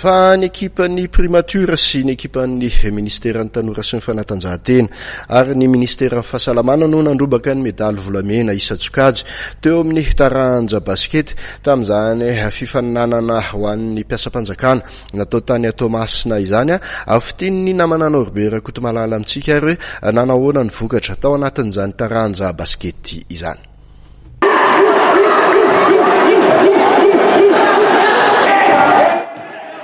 Fa ny ekipan'ny Primature sy ny ekipan'ny Ministeran'ny Tanora sy ny Fanatanjahantena ary ny Ministeran'ny Fahasalamana no nandrombaka ny medaly volamena isan-tsokajy teo amin'ny taranja basikety tamin'izany fifaninanana ho an'ny mpiasam-panjakana natao tany Toamasina izany. Fintinin'ny namana Norbert Rakotomalala amintsika ary hoe nanahoana ny vokatra tao anatin'izany taranja basikety izany.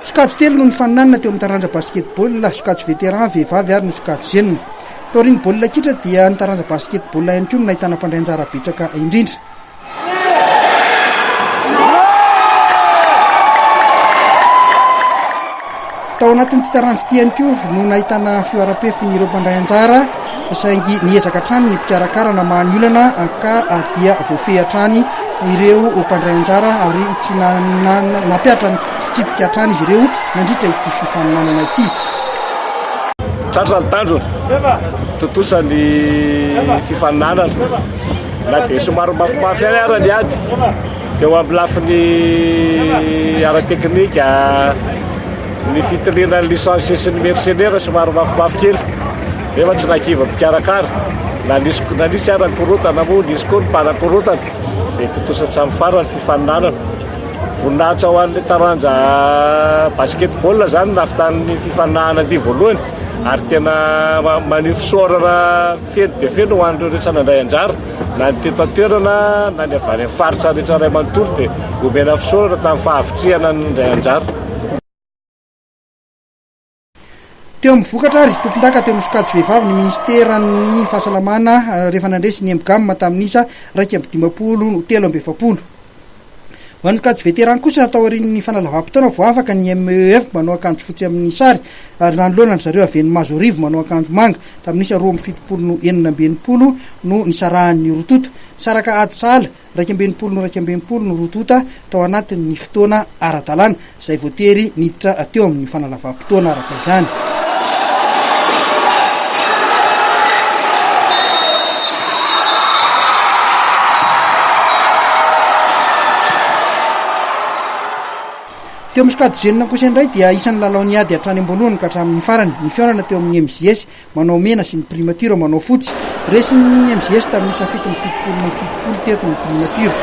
Sokajy telo no nifaninanana teo amin'ny taranja basketball, sokajy vétéran, vehivavy ary ny sokajy jeune. Taorian'ny baolina kitra dia ny taranja basketball ihany koa no nahitana mpandray anjara betsaka indrindra. Tao anatin'ity taranja ity ihany koa no nahitana fihoaram-pefin'ireo mpandray anjara saingy niezaka hatrany ny mpikarakara namaha ny olana ka dia voafehy hatrany ireo mpandray anjara ary tsy nampihatra ny fitsipika hatrany izy ireo nandritra ity fifaninanana ity. Tratra ny tanjona, tontosa ny fifaninanana na dia somary mafimafy ihany ara ny ady teo amin'ny lafiny ara-teknika, ny fitiliana ny licencié sy ny mercenaire somary mafimafy kely nefa tsy nahakivy ny mpikarakara na nisy na nisy ara ny korontana moa nisy koa ny mpanakorotana dia tontosa hatramin'ny farany fifaninanana. Voninahitra ho an'ny taranja basketball zany nahavitan'ny fifaninanana ity voalohany ary tena maneho fisaorana feno dia feno ho an'ireo rehetra nandray anjara na ny teto an-toerana na ny avy any amin'ny faritra rehetra iray manontolo dia omena fisaorana tamin'ny fahavitrihana nandray anjara. Teo amin'ny vokatra ary, tompondaka teo amin'ny sokajy vehivavy ny minisiteran'ny fahasalamana rehefa nandresy ny Emgam tamin'ny isa 51 no 43. Ho an'ny sokajy vétéran kosa, taorian'ny fanalavam-potoana vao afaka ny MEF manao akanjo fotsy amin'ny sary ary nanoloana an-dry zareo avy eny Mahazoarivo manao akanjo manga tamin'ny isa 72 no 66 no nisarahan'ny roa tonta. Nisaraka ady sahala 61 no 61 no roa tonta tao anatin'ny fotoana ara-dalàna izay voatery niditra teo amin'ny fanalavam-potoana araka izany. Teo amin'ny sokajy jeune kosa indray dia isan'ny lalao niady hatrany am-boalohany ka hatramin'ny farany ny fihaonana teo amin'ny MJS manao mena sy ny Primature manao fotsy. Resin'ny MJS tamin'ny isa 77 no 70 teto ny Primature.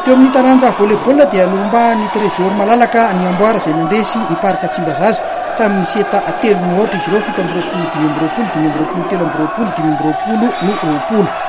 Teo amin'ny taranja volley-ball dia norombahan'ny Trésor Malalaka ny amboara izay nandresy ny Parc Tsimbazaza tamin'ny seta telo no aotra izy ireo, 27 25 25 23, 25 no 20.